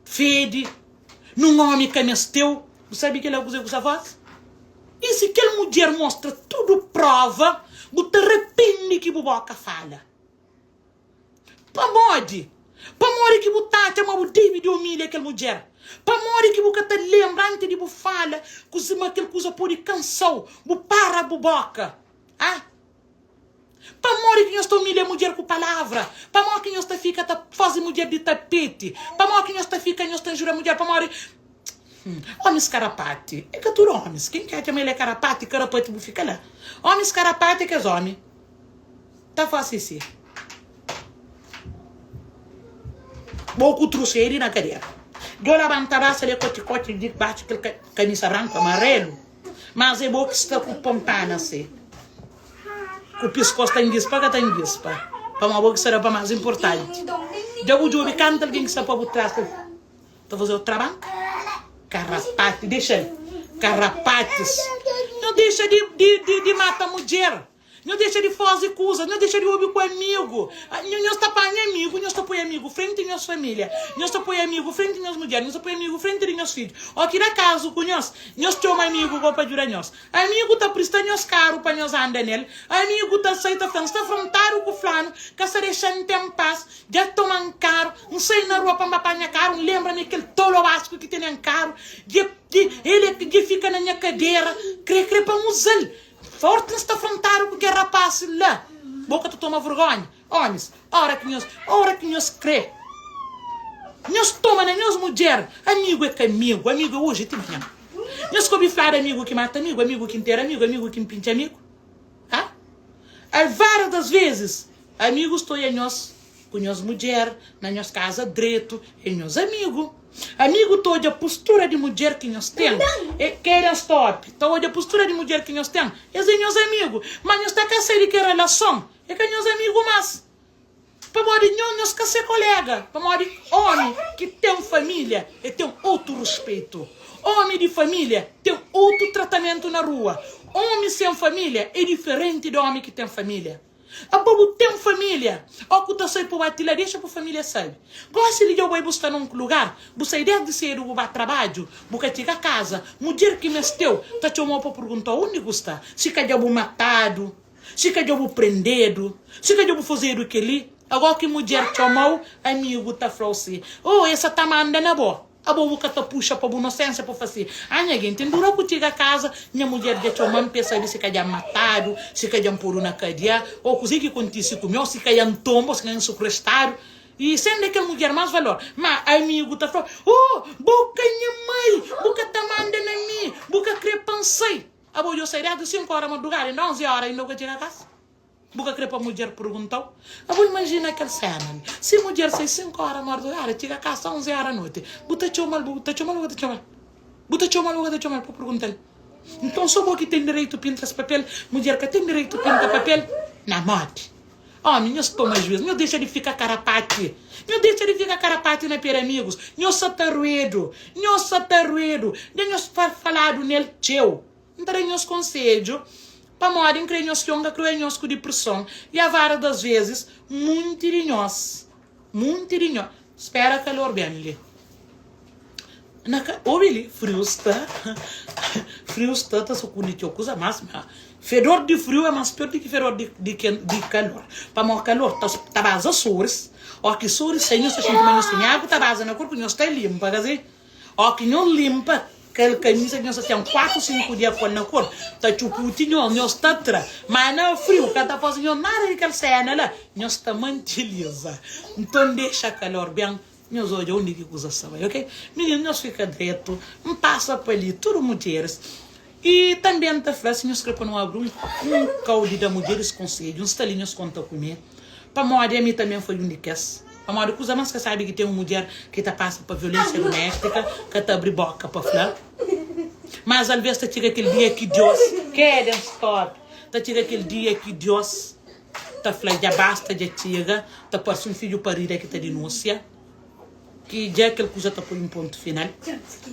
Fedi, nun omi ka meste-u. Bu sabe kel-la kuzê ku sta faze? I si kel mudjer mostra tudu prova, bu ta rapende ki bu boka fala. Pamodi? Pamodi ki bu ta atxa ma bu debe di umilha kel mudjer? Pamodi ki bu ka ta lenbra anti di bu fala kuze ma kel kuza pode kansa-u, bu para bu boka? A Pamodi ki nhos ta umilha mudjer ku palavra? Pamodi ki nhos ta fika ta faze mudjer di tapeti? Pamodi ki nhos ta fika nhos ta injuria mudjer? Pamodi Omis karapati, é ka tudu omis. Ken ki atxa ma el é karapati, karapati bu fika la. Omis karapati é kes omi ta fase si. Bo ku trusedi na kadera. Djo labanta basa le koti koti di baxu kel kamisa branku amarelu. Mas é bo ki sta ku pontana si. Ku piskos ta ngispa ka ta ngispa. Pamodi bo ki sta da pa mas inportanti. Dja bu djobe kantu algen ki sta pa bu tras ta. Ta faze-u trabanka? Karapati, dexa-l. Karapatis. Nho dexa di, di, di, di mata mudjer. Nho dexa di faze kuzas. Nho dexa di obi ku amigu. Nho, nhos ta panha amigu, nhos ta poi amigu frenti nhos família. Nhos ta poi amigu frenti nhos mudjer. Nhos ta poi amigu frenti di nhos fidju. Ó ki da kazu ku nhos, nhos txoma amigu go pa djuda nhos. Amigu ta prista nhos karu pa nhos anda nel. Amigu ta sai ta fla, N sta frontadu ku flanu, ka sta dexa-m ten pas. Dja toma-m karu, N sai na rua pa N ba panha karu, N lenbra mi kel tolobasku ki tene-m karu, dja el é dja fika na nha kadera, kre kre pa N uza-l. Forti N sta frontadu ku kel rapás la. Bo ka ta toma vergonha? Ómis, óra ki nhos, óra ki nhos kre, nhos toma na nhos mudjer. Amigu é ka amigu, amigu é oji ti manhan. Nhos ka obi fla di amigu ki mata amigu, amigu ki ntera amigu, amigu ki npintxa amigu? Ha? Várias das vezis, Amigus ta oia nhos ku nhos mudjer na nhos kaza dretu, é nhos amigu. Amigu ta odja postura di mudjer ki nhos ten, e keren stop, ta odja postura di mudjer ki nhos ten, es é nhos amigu. Ma nhos ta ka sai di kel relason, é ka nhos amigu mas. Pamodi nho, nhos ka se kolega. Pamodi omi ki ten familia, e ten otu ruspetu. Omi di familia ten otu tratamentu na rua. Omi sen familia é diferenti di omi ki ten familia. Abo bu ten familia? O ku ta sai pa ba ti la dexa bu familia sabi. Gosi li dja bu bai buska na un lugar, bu sai desdi sedu bu ba trabadju, bu ka txiga kaza, mudjer ki mesteu ta txomau pa perguntau undi ku sta, si ka dja bu matadu, si ka dja bu prendedu, si ka dja bu fazedu keli. Ago ki mudjer txomau, amigu ta flau si, oh e sa ta manda na bo. Abo bu ka ta puxa pa bu nosensia pa fase, Ah nha genti, N dura ku txiga kaza, nha mudjer dja txoma-m pa e sabe si ka dja N matadu, si ka dja N podu na kadiâ, ô kuzê ki kontise ku mi, ô si ka dja N tonba, ô si ka dja N sukrestadu. I sen da kel mudjer más valor. Má amigu ta fla, Oh, bo ka nha mai, bu ka ta manda na mi, bu ka krê pa N sai. Abo dja sai désdi sinku óra madrugada, inda onzi óra inda bu ka txiga kasa. Bu ka kre pa mudjer perguntau? Abo imajina kel sena li, si mudjer sai 5 ora mardugada, txiga kasa 11 ora noti, bu ta txomal, bu ta txomal, bu ka ta txomal? Bu ta txomal, bu ka ta txomal pa perguntal? Nton so bo ki ten direitu pinta es papel, mudjer ka ten direitu pinta papel? Na modi? Omi, nhos toma juiz, nhos dexa di fika karapati, nhos dexa di fika karapati na pé di amigus, nhos sa ta ruedu, nhos sa ta ruedu, dja nhos faladu nel txeu. N ta da nhos konsedju, pamodi N kre nhos txeu, N ka kre nhos ku dipreson, i a várias das vezis, munti di nhos, munti di nhos, spera kalor ben li. Na ka, obi li, friu sta, friu sta ta sukundi txeu kuza, mas ma fedor di friu é mas pior di ki fedor di, di ken, di kalor, pamodi kalor ta, ta baza soris, óki soris sai nhos ta xinti ma nhos tene agu ta baza na korpu, nhos ta limpa, ka si? Ó ki nhos limpa kel kamisa ki nhos ta ten 4, 5 dia ku el na korpu, ta txuputi nhos, nhos ta tra. Má na friu ka ta faze nhos nada di kel séna la, nhos ta mante liza. Nton dexa kalor ben, nhos odja undi ki kuza sta bai, ok? Mininu, nhos fika dretu, N pasa pa li, tudu mudjeris. I tanbê N ta fla, si nhos krê pa nu abri un un kau di da mudjeris konsedju, N sta li, nhos konta ku mi. Pamodi ami tanbê N foi un di kes. Pamodi kuza más ka sabe ki ten un mudjer ki ta pasa pa violénsia duméstika ka ta abri bóka pa fla. Mas alvês ta txiga kel dia ki Diós, Keden stop! Ta txiga kel dia ki Diós ta fla dja basta, dja txiga, ta parse un fidju parida ki ta dinúnsia. Ki dja kel kuza ta poi un pontu final.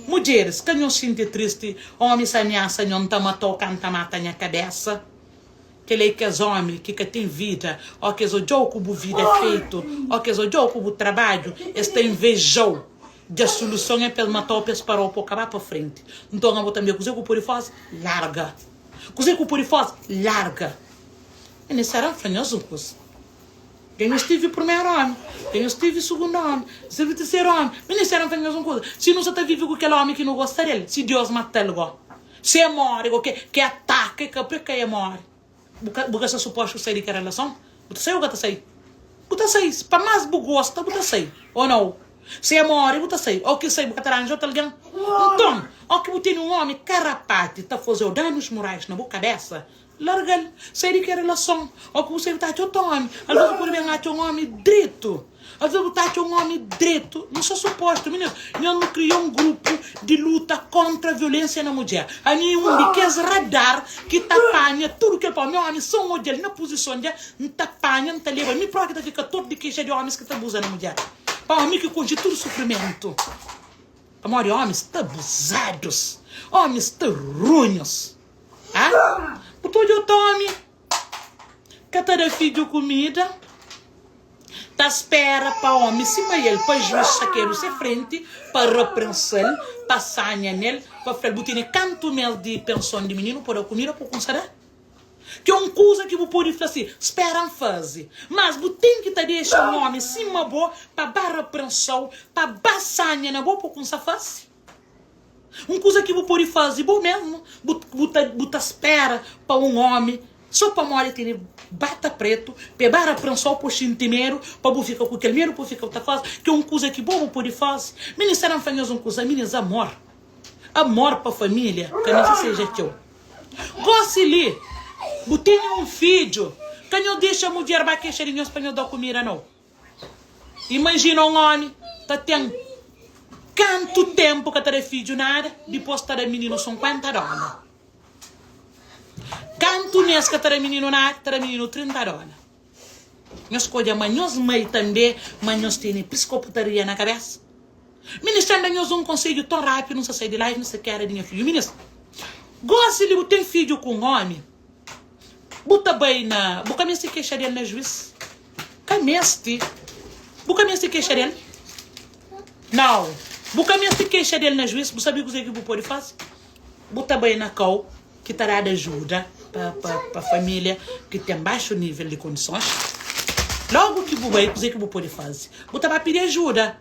Mudjeris, ka nhos xinti tristi, omis amiasa nho, N ta mata-u ka N ta mata nha kabesa. Kel-la é kes omi ki ka ten vida, ó ki es odja-u ku bu vida fetu, ó ki es odja-u ku bu trabadju, es ta inveja-u. Dja soluson é pa es mata-u, pa es para-u, pa-u ka ba pa frenti. Nton abo tanbe kuzê ku pode faze? Larga. Kuzê ku pode faze? Larga. N sera fla nhos un kuza. Dja nhos tive primeru omi, dja nhos tive sugundu omi, nhos tive terseru omi. Mi N sera fla nhos un kuza. Si nu sa ta vive ku kel omi ki nu gosta del, si Deus mata-l go, si e more go, ke ataka e ka pre ka e more. Bu ka bu ka sta supostu sai di kel relason? Bu ta sai ô ka ta sai? Bu ta sai. Pa más bu gosta, bu ta sai. Ô nau? Si e móre, bu ta sai. Ô ki sai, bu ka ta ranja otu algen? Nton, ô ki bu tene un ómi karapati ta faze-u danus morais na bu kabésa, larga-l. Sai di kel relason. Ô ki bu sai, bu ta atxa otu ómi. Alvês bu pode ben atxa un ómi dretu. Alvês bu ta atxa un ómi dretu. Nu sta supostu, mininus, nhos nu kria un grupu di luta kóntra violénsia na mudjer. Ami é un di kes radar ki ta panha tudu kel pa ómi. Ómi, sô N odja-l na puzison dja, N ta panha, N ta leba. Mi própi ta fika tortu di kexa di ómis ki ta abuza na mudjer. Pa ómi ki konxe tudu sufrimentu. Pamodi ómis sta abuzadus, ómis sta runhus. Ha? Bu ta odja otu ómi ka ta da fidju kumida. Ta spera pa omi sima el, pa juis sakedu se frenti, pa reprensa-l, pa sanha nel, pa fla-l, Bu tene kantu mes di penson di mininu pa da kumida pa bu kunsa da? Ki é un kuza ki bu pode fla si, Spera N faze. Mas bu ten ki ta dexa un omi sima bo pa ba reprensa-u, pa ba sanha na bo pa bu kunsa faze? Un kuza ki bu pode faze bo mésmu, bu, bu ta, bu ta spera pa un ómi sô pamodi el tene bata pretu, pa el ba raprensa-u pa bu xinti medu, pa bu fika ku kel medu, pa bu fika ta faze, ki é un kuza ki bo bu pode faze. Minis, sera N fla nhos un kuza, minis, amor, amor pa família ka meste seja txeu. Gósi li, bu tene un fidju, ka nhos dexa mudjer ba kexa di nhos pa nhos da kumida, nau. Imajina un ómi ta ten kantu ténpu ka ta da fidju nada, dipôs ta da mininu 50 dóla. Kantu mês ka ta da mininu nada, ta da mininu 30 dóla. Nhos skodja ma nhos mai tanbê, ma nhos tene piskopataria na kabésa. Minis, txan da nhos un konsedju ton rápidu, N sa sai di live, N sa kera di nha fidju. Minis, gósi li bu ten fidju ku un ómi, Bu ta bai na. Bu ka meste kexa del na juiz. Ka meste. Bu ka meste kexa del. Nau. Bu ka meste kexa del na juiz. Bu sabe kuzê ki bu pode faze? Bu ta bai na kau ki ta dadu ajuda pa, pa, pa família ki ten baxu nível di kondisons. Logu ki bu bai, kuzê ki bu pode faze? Bu ta ba pidi ajuda.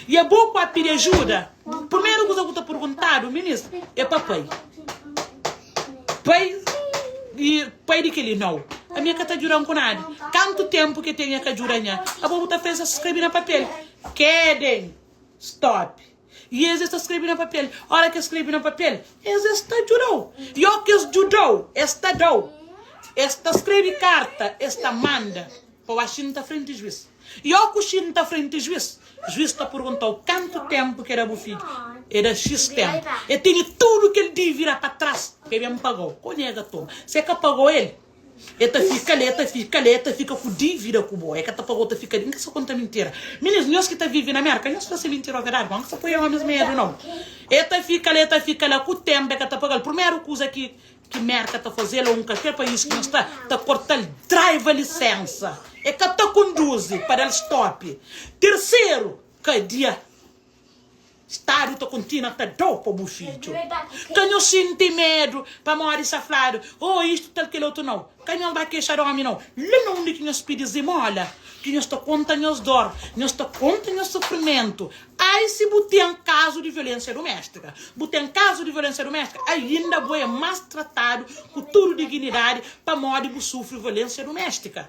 I abo ku a pidi ajuda, primeru kuza ku ta perguntadu, minis, é pa pai. Pai i pai di keli nau. Ami e ka ta djudan ku nada. Kantu tempu ke ten e ka djuda nha? Abo bu ta fla es ta skrebi na papel. Keden stop. I es es ta skrebi na papel. Ora ke skrebi na papel, es es ta djudau. I o ke es djudau, es ta dau. Es ta skrebi karta, es ta manda pa ba xinta frenti juiz. I ó ku xinta frenti juiz, juiz ta purguntau kantu tenpu ke da bu fidju. E da xis tenpu. E tene tudu kel dívida pa tras pa e ben pagau. Ko nega toma. Si e ka pagau el, e ta fika la, e ta fika la, e ta fika ku dívida ku bo. E ka ta pagau, ta fika. N ka sa konta mintira. Minis, nhos ki ta vive na Merka, nhos fla si é mintira ô verdadi. Bon, N ka sa poi omis medu, nau. E ta fika la, e ta fika la, ku tenpu e ka ta pagal. Purmeru kuza ki. Ki Merka ta faze-l o un kalker país ki nhos sta, ta korta-l driver lisensa. E ka ta konduzi pa da-l stop. Terseru, kadia. Stadu ta kontinua ta da-u pa bu fidju. Ka nhos xinti medu pamodi sa fladu, oh istu tal kel otu. Nau. Ka nhos ba kexa di omi nau. La na undi ki nhos pidi zimola, ki nhos ta konta nhos dor, nhos ta konta nhos sufrimentu. Ai si bu ten kazu di violensia duméstika. Bu ten kazu di violensia duméstika, ainda bo é más tratadu ku tudu diginidadi pamodi bu sufri violensia duméstika.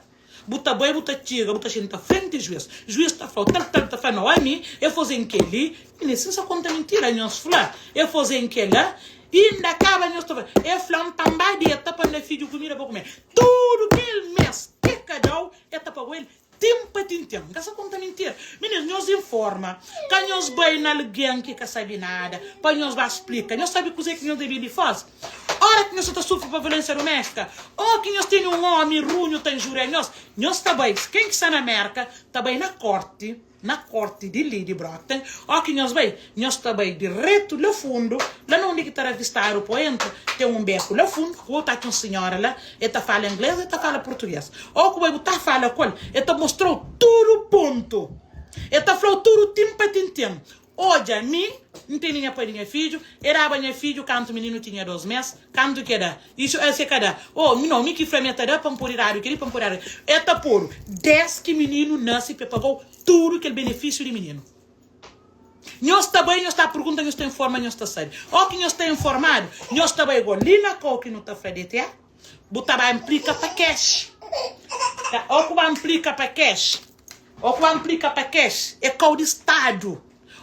Bu ta bai, bu ta txiga, bu ta xinta frenti juiz. Juiz ta fla-u tal, tal, ta fla, nau, ami e faze-m kel-li. Mininu, si N sa konta mintira, nhos fla, e faze-m kel-la. Inda kaba nhos ta fla, e fla-m pa N ba deta pa N da fidju kumida pa kume. Tudu kel mes ke ka da-u, e ta paga-u el. Tin pa tintin. N ka sa konta mintira. Minis, nhos informa. Ka nhos bai na algen ki ka sabe nada pa nhos ba splika. Nhos sabe kuzê ki nhos debe di faze? Óra ki nhos sa ta sufri pa violénsia duméstika ô ki nhos tene un ómi runhu ta injúria nhos, nhos ta bai, ken ki sta na Mérka ta bai na kórti. Na korti di li di Brockton, ó ki nhos bai, nhos ta bai diretu la fundu, la na undi ki ta ravistadu pa entra, ten un beku la fundu, ku ta atxa un sinhora la, e ta fala ingles, e ta fala purtuges. Ó ku bai bu ta fala ku el, e ta mostrau tudu pontu, e ta flau tudu tin pa tintin. Odja, mi, N tene nha pai di nha fidju, e daba nha fidju kantu mininu tinha dos mes, kantu ki e da? Isu e se ka da? Oh, mi no, mi ki fla mi e ta da pa N pode dadu kel-li, pa N pode dadu kel-li. E ta podu des ki mininu nase pa e pagau tudu kel benefisiu di mininu. Nhos ta bai, nhos ta pergunta, nhos ta informa, nhos ta sabe. Ó ki nhos ta informadu, nhos ta bai igual li na kau ki nu ta fla DTA, bu ta ba implika pa cash. Ó ku ba implika pa cash, ó ku ba implika pa cash, é kau di stadu.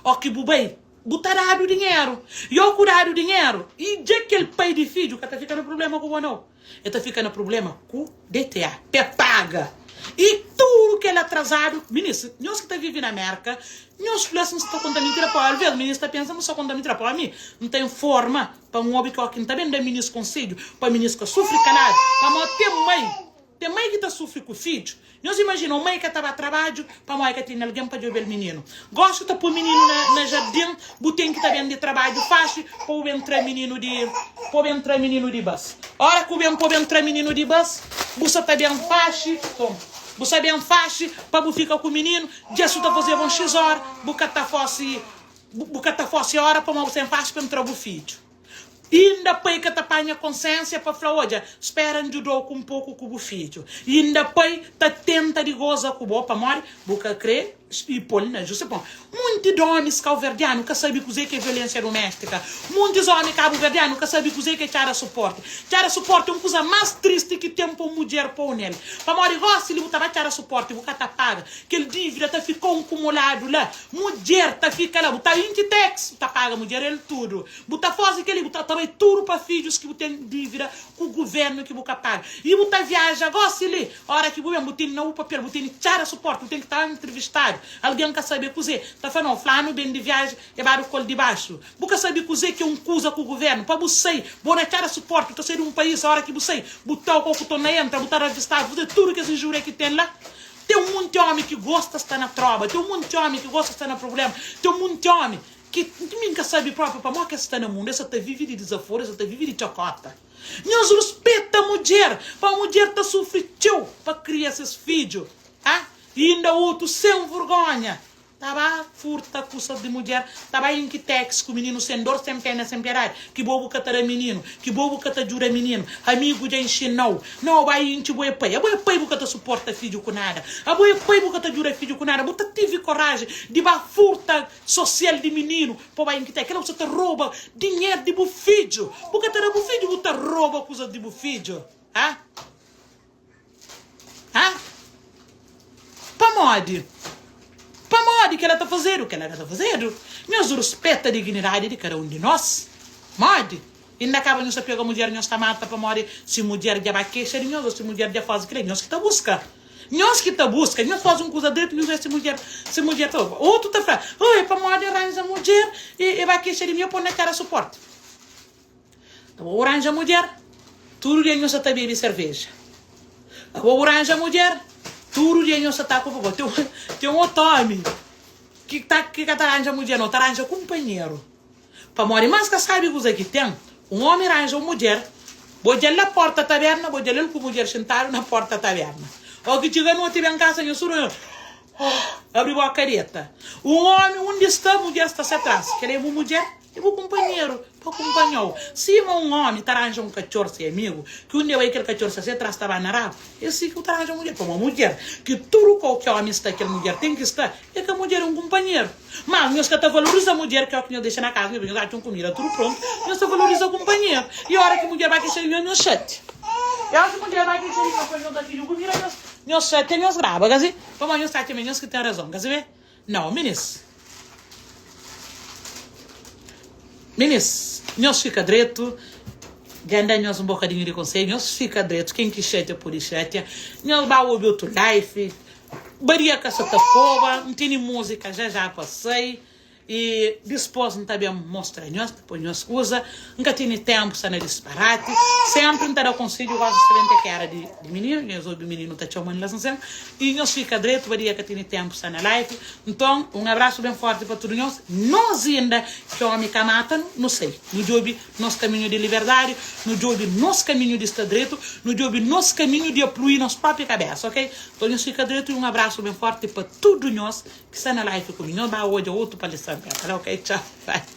Ó ki bu bai, bu ta dadu dinheru. I ó ku dadu dinheru, i dja kel pai di fidju ka ta fika na prubléma ku bo nau. E ta fika na prubléma ku DTA, p'e paga. I tudu kel atrazadu, minis, nhos ki ta vive na Mérka, nhos fla si N sta konta mintira pa alvês minis ta pensa ma N sta konta mintira pa ami. N ta informa pa N obi ki óki N ta ben da minis konsedju pa minis ka sufri kaladu, pamodi ten mai. Ten mai ki ta sufri ku fidju. Nhos imajina un mai ka ta ba trabadju pamodi ka tene algen pa djobe-l mininu. Gosi ta poi mininu na na jardin, bu ten ki ta ben di trabadju faxi pa bu ben tra mininu di pa bu ben tra mininu di bas. Ora ku ben pa bu ben tra mininu di bas, bu sa ta ben faxi, toma, bu sa ben faxi pa bu fika ku mininu, dja su ta fazeba un xis ora, bu ka ta fosi bu ka ta fosi ora pamodi bu sa ben faxi pa entra bu fidju. Inda pai ka ta panha konsénsia pa fla, Odja, spera N djuda-u ku un poku ku bu fidju. Inda pai ta tenta di goza ku bo pamodi bu ka kre i pô-l na justa. Bon, munti d'omis kauverdianu ka sabe kuzê ki é violénsia duméstika. Muntis omi kabuverdianu ka sabe kuzê ki é txada suporti. Txada suporti é un kuza más tristi ki ten pa un mudjer pô-u nel. Pamodi gósi li bu ta ba txada suporti, bu ka ta paga. Kel dívida ta fika-u nkumuladu la. Mudjer ta fika la, bu ta intxi tax, bu ta paga mudjer el tudu. Bu ta faze kel-li, bu ta ta bai tudu pa fidjus ki bu ten dívida ku guvérnu ki bu ka paga. I bu ta viaja gósi li, óra ki bu ben, bu tene na bu papel, bu tene txada suporti, bu ten ki ta intrivistadu. Algen ka sabe kuzê. Ta fla, Nau, flanu ben di viaji, e badu ku el di baxu. Bu ka sabe kuzê ki é un kuza ku guvérnu. Pa bu sai, bo na txada suporti, bu ta sai di un país, óra ki bu sai, bu toka ô ku torna entra, bu ta ravistadu, bu faze tudu kes injúria ki ten la. Ten un monti ómi ki gosta sta na troba, ten un monti ómi ki gosta sta na prubléma, ten un monti ómi. Ki mi N ka sabe propi pamó ki es sta na mundu, es sa ta vive di dizaforu, es sa ta vive di txokota. Nhos ruspeta mudjer, pamó mudjer ta sufri txeu pa kria ses fidju, ah, i inda otu sen vurgonha ta ba furta kusas di mudjer, ta ba inki tex ku mininu sen dor, sen pena, sen piedadi, ki bo bu ka ta da mininu, ki bo bu ka ta djuda mininu, amigu dja inxinau, nau ba intxi bo é pai, abo é pai bu ka ta suporta fidju ku nada, abo é pai bu ka ta djuda fidju ku nada, bu ta tivi koraji di ba furta Sosial di mininu pa bai nkita kila bu sa ta roba dinheru di bu fidju bu ka ta da bu fidju bu ta roba kuzas di bu fidju ha ha pamodi pamodi kila ta fazedu kila ka ta fazedu nhos ruspeta dignidadi di kada un di nos modi inda kaba nhos ta pega mudjer nhos ta mata pamodi si mudjer dja ba kexa di nhos o si mudjer dja fazi kila nhos ki ta buska. Nhos ki ta buska, nhos faze un kuza dretu, nhos vê si mudjer, si mudjer ta obi. Otu ta fla, Oh, é pamodi ranja mudjer, e, e ba kexa di mi, e pô-m na tera suporti. Abo bu ranja mudjer, tudu dia nhos sa ta bebe serveja. Abo bu ranja mudjer, tudu dia nhos sa ta ku bo. Ten, ten otu omi ki ta, ki ka ta ranja mudjer, no, ta ranja kunpanheru. Pamodi más ka sabe kuza ki ten, un omi ranja un mudjer, bo dja-l na porta taberna, bo dja-l el ku mudjer xintadu na porta taberna. Ó ki txiga noti ben kasa nhu suru nhu oh, abri boka deta. Un omi undi sta, mudjer sta se tras. Kel-la é bu mudjer? É bu kunpanheru pa kunpanha-u. Sima un omi ta ranja un katxor se amigu, ki undi e bai kel katxor sta se tras ta ba na rabu, é si ki bu ta ranja un mudjer. Pamodi mudjer ki tudu kau ki omi sta kel mudjer ten ki sta, É ka mudjer é un kunpanheru. Mas nhos ka ta valoriza mudjer ki óki nhos dexa na kaza nhos ben nhos atxa un kumida tudu prontu, nhos ta valoriza kunpanheru. I óra ki mudjer ba kexa di nhos, nhos xatia. I óra ki mudjer ba kexa di nhos pa nhos da fidju kumida, nhos nhos xatia, nhos graba, ka si? Pamodi nhos ta atxa ma é nhos ki ten razon, ka si be? Nau, minis. Minis, nhos fika dretu. Dja N da nhos un bokadinhu di konsedju, nhos fika dretu. Ken ki xatia pode xatia. Nhos ba obi otu life. Badia ka sa ta koba, N tene múzika já já pa sai i dispôs N ta ben mostra nhos, ta poi nhos kuza. N ka tene ténpu sta na disparati. Sénpri N ta da konsedju, gósi N sta ben te ki éra di di mininu, nhos obi mininu ta txoma-m la sin i nhos fika dretu, Badia ka tene ténpu sta na live. Nton, un abrasu ben fórti pa tudu nhos. Nos inda ki ómi ka mata-nu, nu sai, nu djobe nos kaminhu di liberdadi, nu djobe nos kaminhu di sta dretu, nu djobe nos kaminhu di apluí nos própi kabésa, ok? Nton nhos fika dretu i un abrasu ben fórti pa tudu nhos ki sta na live ku mi. Nhos ba odja otu pa li sabe. tanbê. Ok, txau. Bye.